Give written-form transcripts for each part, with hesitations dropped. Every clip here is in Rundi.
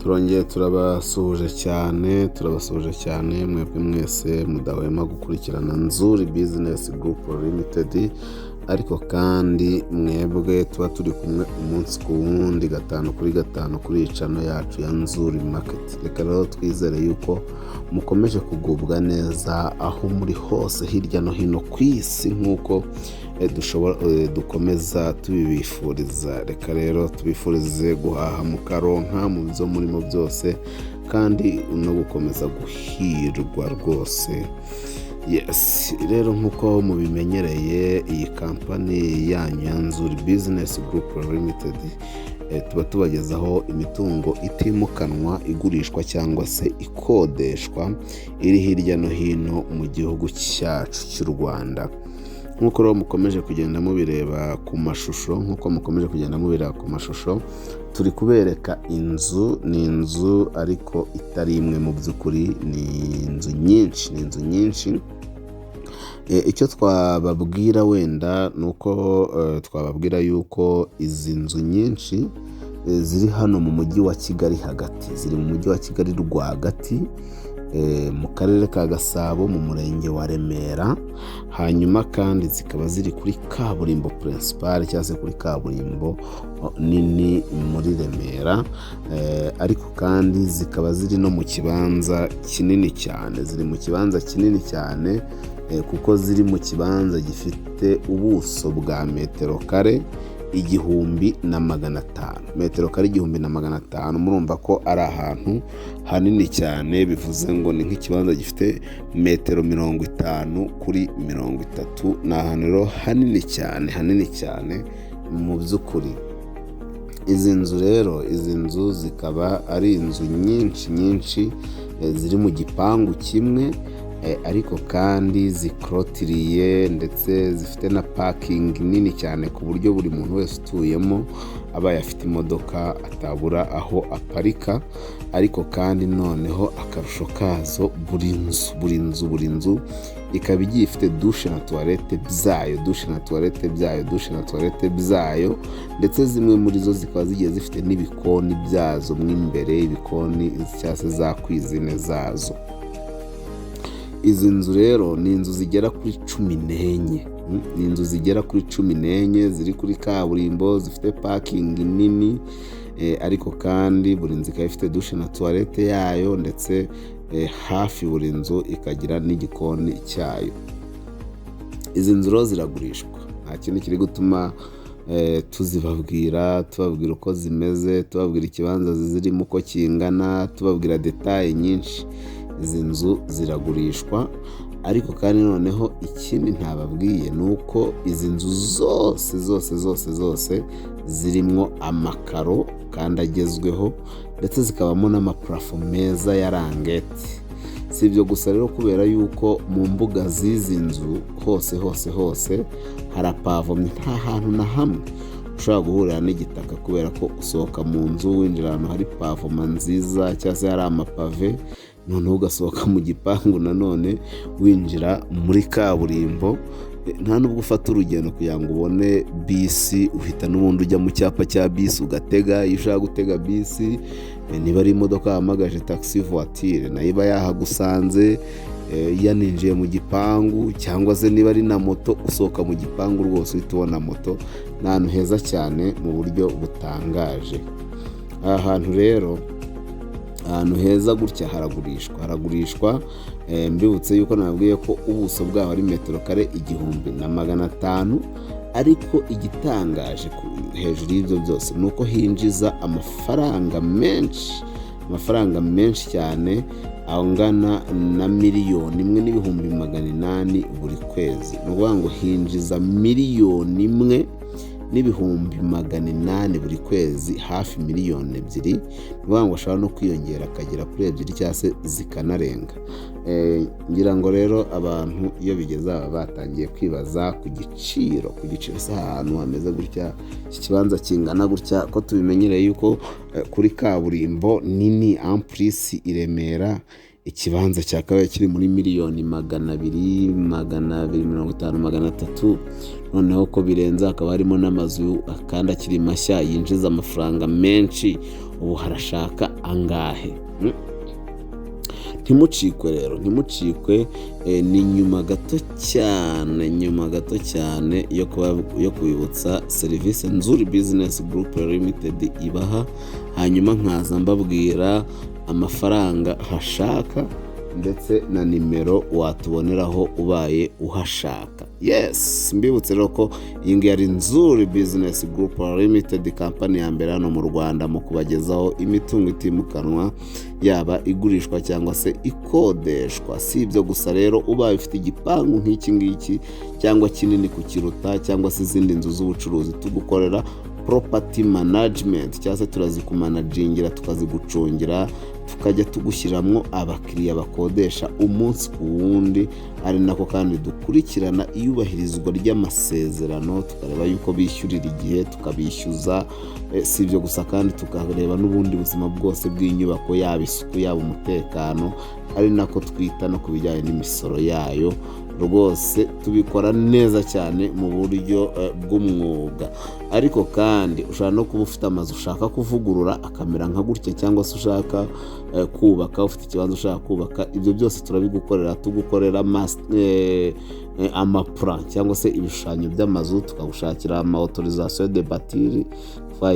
Turongeye turabasuhuje cyane, turabasuhuje cyane mwebwe mwese mudahwema gukurikirana Nzuri Business Group Limited, ariko kandi mwebwe tuba turi kumwe umunsi ku wundi, gatanu kuri gatanu, kuri iyi channel yacu ya Nzuri Market. Reka rero twizere yuko mukomeje kugubwa neza aho muri hose hirya no hino ku isi, nk'uko dushobora dukomeza tubibifuriza. Reka rero tubifurize guhaha mukaronka mu byo murimo byose, kandi no gukomeza guhirwa rwose. Yes, rero nk'uko mubimenyereye, iyi kampani yanyu ya Nzuri Business Group Limited, tuba tubagezaho imitungo itimukanwa igurishwa cyangwa se ikodeshwa, iri hirya no hino mu gihugu cyacu cy'u Rwanda. Nk'uko rero mukomeje kugenda mubireba ku mashusho, nk'uko mukomeje kugenda mubireba ku mashusho, turi kubereka inzu. Ni inzu ariko itari imwe mu by'ukuri, ni inzu nyinshi, ni inzu nyinshi. Icyo twababwira wenda ni uko twababwira yuko izi nzu nyinshi ziri hano mu mujyi wa Kigali hagati, ziri mu mujyi wa Kigali rwagati, mu karere ka Gasabo, mu murenge wa Remera. Hanyuma kandi zikaba ziri kuri kaburimbo principale, cyangwa se kuri kaburimbo nini muri Remera. Ariko kandi zikaba ziri no mu kibanza kinini cyane, ziri mu kibanza kinini cyane, kuko ziri mu kibanza gifite ubuso bwa metero kare 1500, metero kare 1500. Murumva ko ari ahantu hanini cyane, bivuze ngo ni nk'ikibanza gifite metero 50 kuri 30. Ni ahantu rero hanini cyane, hanini cyane mu by'ukuri. Izi nzu rero, izi nzu zikaba ari inzu nyinshi nyinshi, ziri mu gipangu kimwe, ariko kandi zikorotiriye, ndetse zifite na parking nini cyane, ku buryo buri muntu wese utuyemo abaye afite imodoka atabura aho aparika. Ariko kandi noneho akarusho kazo, buri nzu, buri nzu, buri nzu ikaba igiye ifite douche na toilette byayo, douche na toilette byayo, douche na toilette byayo, ndetse zimwe muri zo zikaba zigiye zifite n'ibikoni byazo mo imbere, ibikoni cyangwa se za cuisine zazo. Izi nzu rero ni inzu zigera kuri 14, ni inzu zigera kuri 14, ziri kuri kaburimbo, zifite parking nini, ariko kandi buri nzu ikaba ifite douche na toilette yayo, ndetse hafi buri nzu ikagira n'igikoni cyayo. Izi nzu rero ziragurishwa. Nta kindi kiri gutuma tuzibabwira, tubabwira uko zimeze, tubabwira ikibanza zirimo uko kingana, tubabwira détails nyinshi. Izi nzu ziragurishwa. Ariko kandi noneho ikindi ntababwiye ni uko izi nzu zose zose zose zose zirimo amakaro kandi agezweho, ndetse zikabamo n'amaplafond meza ya languette. Si ibyo gusa rero, kubera yuko mu mbuga z'izi nzu hose hose hose harapavomye, nta hantu na hamwe ushobora guhurira n'igitaka, kubera ko usohoka mu nzu winjira ahantu hari pavement nziza cyangwa se hari amapave, noneho ugasohoka mu gipangu nanone winjira muri kaburimbo. Nta nubwo ufata urugendo kugira ngo ubone bisi, uhita n'ubundi ujya mu cyapa cya bisi ugatega iyo ushaka gutega bisi. Niba ari imodoka wahamagaje taxi voiture, nayo iba yahagusanze, yaninjiye mu gipangu, cyangwa se niba ari na moto, usohoka mu gipangu rwose uhita ubona moto. Ni ahantu heza cyane mu buryo butangaje. Aha hantu rero, ahantu heza gutya, haragurishwa, haragurishwa. Mbibutse yuko nababwiye ko ubuso bwaho ari metero kare 1500. Ariko igitangaje hejuru y'ibyo byose ni uko hinjiza amafaranga menshi, amafaranga menshi cyane, angana na 1,800,000 buri kwezi. Ni ukuvuga ngo hinjiza 1,800,000 buri kwezi, hafi miliyoni 2. Ni ukuvuga ngo ashobora no kwiyongera akagera kuri 2 cyangwa se zikanarenga. Ngira ngo rero abantu iyo bigeze aha batangiye kwibaza ku giciro, ku giciro. Se ahantu hameze gutya, iki kibanza kingana gutya, ko tubimenyereye yuko kuri kaburimbo nini ampurisi i Remera Ikibanza cyakabaye kiri muri miliyoni 200, 250, 300, noneho ko birenze, hakaba harimo n'amazu kandi akiri mashya yinjiza amafaranga menshi, ubu harashaka angahe? Ntimucikwe rero, ntimucikwe. Ni nyuma gato cyane, nyuma gato cyane yo kubibutsa serivisi Nzuri Business Group Limited ibaha, hanyuma nkaza mbabwira amafaranga hashaka ndetse na nimero watuboneraho ubaye uhashaka. Yes, mbibutse rero ko iyi ngiyi ari Nzuri Business Group Limited, company ya mbere hano mu Rwanda mu kubagezaho imitungo itimukanwa, yaba igurishwa cyangwa se ikodeshwa. Si ibyo gusa rero, ubaye ufite igipangu nk'iki ngiki cyangwa kinini kukiruta, cyangwa se izindi nzu z'ubucuruzi, tugukorera property management, cyangwa se turazikumanagingira, tukazigucungira, tukajya tugushyiramo abakiriya bakodesha umunsi ku wundi, ari nako kandi dukurikirana iyubahirizwa ry'amasezerano, tukareba yuko bishyurira igihe, tukabishyuza. Si ibyo gusa kandi, tukareba n'ubundi buzima bwose bw'inyubako, yaba isuku, yaba umutekano, ari nako twita no ku bijyanye n'imisoro yayo. Rwose tubikora neza cyane mu buryo bw'umwuga. Ariko kandi ushobora no kuba ufite amazu ushaka kuvugurura akamera nka gutya, cyangwa se ushaka kubaka, ufite ikibanza ushaka kubaka, ibyo byose turabigukorera. Tugukorera amaplan cyangwa se ibishushanyo by'amazu, tukagushakira ama autorisation de bâtir,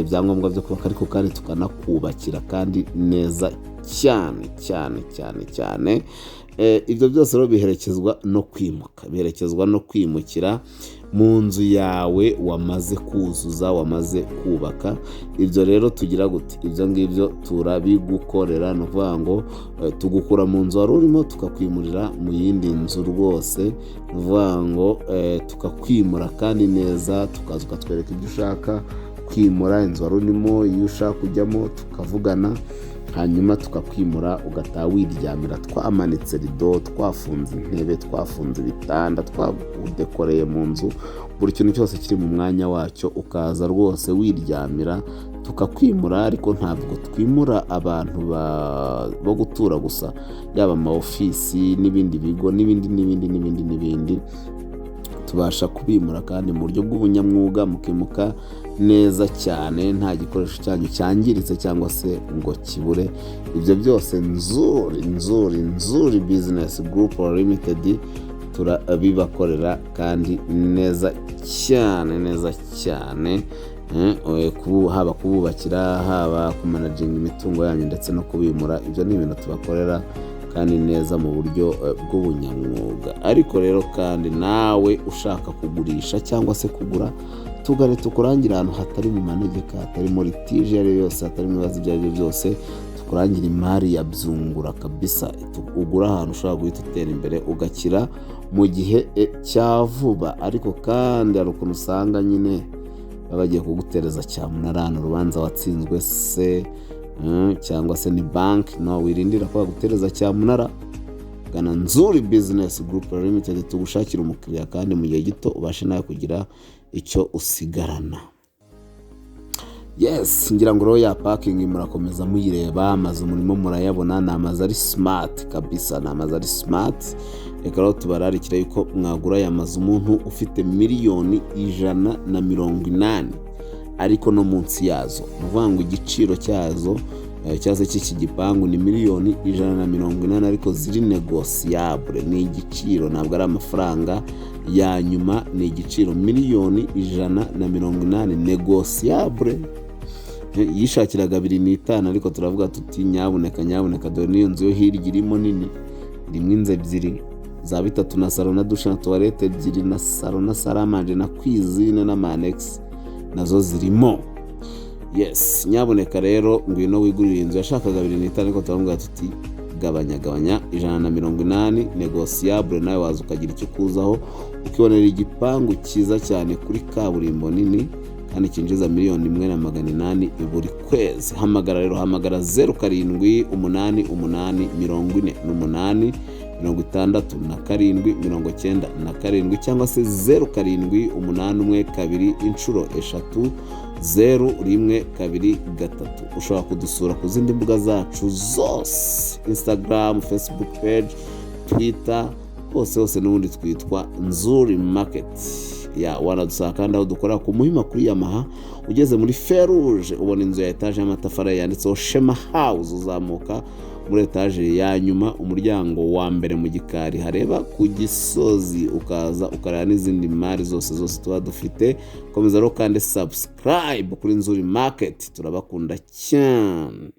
ibyangombwa byo kubaka, ariko kandi tukanakubakira kandi neza cyane cyane cyane cyane. Ibyo byose rero biherekezwa no kwimuka, biherekezwa no kwimukira mu nzu yawe wamaze kuzuza, wamaze kubaka. Ibyo rero tugira gute? Ibyo ngibyo turabigukorera. Ni ukuvuga ngo tugukura mu nzu wari urimo, tukakwimurira mu yindi nzu rwose. Ni ukuvuga ngo tukakwimura kandi neza, tukaza ukatwereka ibyo ushaka kwimura, inzu wari urimo, iyo ushaka kujyamo, tukavugana, hanyuma tukakwimura, ugataha wiryamira, twamanitse rido, twafunze intebe, twafunze ibitanda, twagudekoreye mu nzu, buri kintu cyose kiri mu mwanya wacyo, ukaza rwose wiryamira, tukakwimura. Ariko ntabwo twimura abantu bo gutura gusa, yaba ama ofisi n'ibindi bigo n'ibindi n'ibindi n'ibindi n'ibindi, tubasha kubimura kandi mu buryo bw'ubunyamwuga, mukimuka neza cyane, nta gikoresho cyanyu cyangiritse cyangwa se ngo kibure. Ibyo byose Nzuri, Nzuri, Nzuri Business Group Limited turabibakorera kandi neza cyane, neza cyane. Haba kububakira, haba kumanaginga imitungo yanyu ndetse no kubimura, ibyo ni ibintu tubakorera kandi neza mu buryo bw'ubunyamwuga. Ariko rero kandi nawe ushaka kugurisha cyangwa se kugura, tugane tukurangire ahantu hatari mu manegeka, hatarimo litige iyo ari yo yose, hatarimo ibibazo ibyo ari byo byose, tukurangire imari ya byungura kabisa, ugura ahantu ushobora guhita utera imbere, ugakira mu gihe cya vuba. Ariko kandi hari ukuntu usanga nyine baba bagiye kugutereza cyamunara ahantu urubanza watsinzwe se, cyangwa se ni banki. No wirindira ko bagutereza cyamunara, gana Nzuri Business Group Limited, tugushakira umukiriya kandi mu gihe gito, ubashe nawe kugira icyo usigarana. Yes, ngira ngo rero ya parking murakomeza muyireba, amazu murimo murayabona, ni amazu ari smart kabisa, ni amazu ari smart. Reka rero tubararikire yuko mwagura aya mazu, umuntu ufite miliyoni 180 ariko no munsi yazo. Ni ukuvuga ngo igiciro cyazo cyangwa se cy'iki gipangu ni miliyoni 180, ariko ziri négociable. Ni igiciro, ntabwo ari amafaranga ya nyuma, ni igiciro miliyoni 180 négociable. Yishakiraga 2.5, ariko turavuga tuti nyabuneka, nyabuneka, dore n'iyo nzu yo hirya irimo nini, irimo inzu ebyiri za bitatu na salon na douche na toilette ebyiri na salon na salle à manger na cuisine n'ama annexe, nazo zirimo. Yes, nyabuneka rero ngwino wigurire inzu. Yashakaga 2.5, ariko turamubwira tuti gabanya, gabanya, 180 négociable, nawe waza ukagira icyo ukuzaho, ukibonera igipangu cyiza cyane kuri kaburimbo nini kandi cyinjiza miliyoni 1 na 800 buri kwezi. Hamagara rero, hamagara 0788 48. 67 97 cyangwa se 0781 223 0123. Ushobora kudusura ku zindi mbuga zacu zose: Instagram, Facebook page, Twitter, hose hose n'ubundi twitwa Nzuri Market. Ya, wanadusanga kandi aho dukora ku Muhima kuri Yamaha. Ugeze muri feruje ubona inzu ya etaje y'amatafari yanditseho Shema House. Uzamuka muri etaje ya nyuma, umuryango wa mbere mu gikari hareba ku Gisozi, ukaza ukareba n'izindi mari zose zose tuba dufite. Komeza rero kandi subscribe kuri Nzuri Market. Turabakunda cyane.